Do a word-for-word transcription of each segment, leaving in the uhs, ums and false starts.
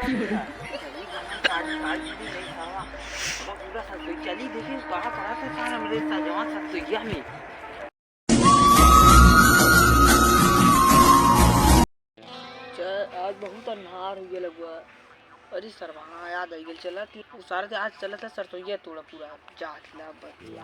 काट, काट भी नहीं खावा। अब पूरा सरसोई चली, देखी, कहाँ पड़ा था सारा मेरे साथ, जवान सरसोईया में। च-, आज बहुत अन्हार हुए लगुआ। अरे सरवा, हाँ, याद आई गेल, चला कि उ सारा आज चला था सरसोईया तोड़ा पूरा, जात ला बतिया।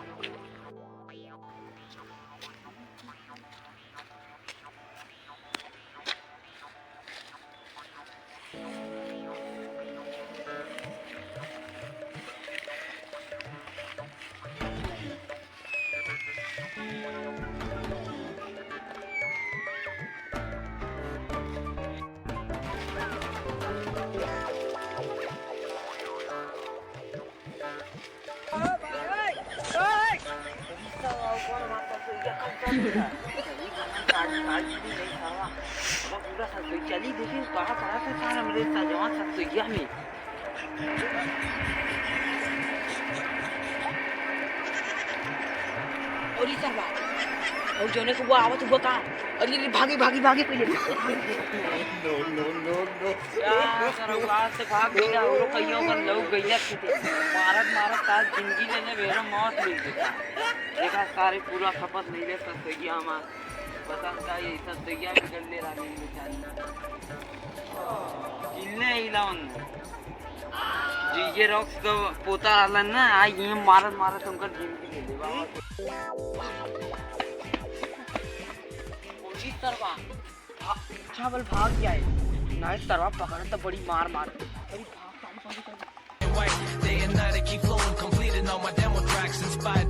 चली देखी, कहाँ पड़ा था सारा मेरे साथ, जवान सरसोईया में। और ई सरवा, और जौने के वो आवत हुआ का? अरे, अरे, भागी, भागी, भागी पहले। No, no, no, no। यार, सरवा से भाग गया, वो लोग कहियो कर लोग गैया खेते। मारत, मारत का जिंदगी लेने बेरो मौत मिल गया। देखा, सारे पूरा खपत नहीं ले सकते कि हमार पता का ये सब दैया भी कर ले रहा है बेचारी। इन्ने इलावन। डीजे रॉक्स का पोता रहलन ना, आ ये मारत मारत उनका जिंदगी ले ले बाबा। पुलिस तरवा, भा-, अच्छा बल भाग जाए, नहीं तरवा पकड़ तो बड़ी मार मार। अरे भाग, भाग, भाग, भाग। Day and night I keep flowing, completing all my demo tracks, inspired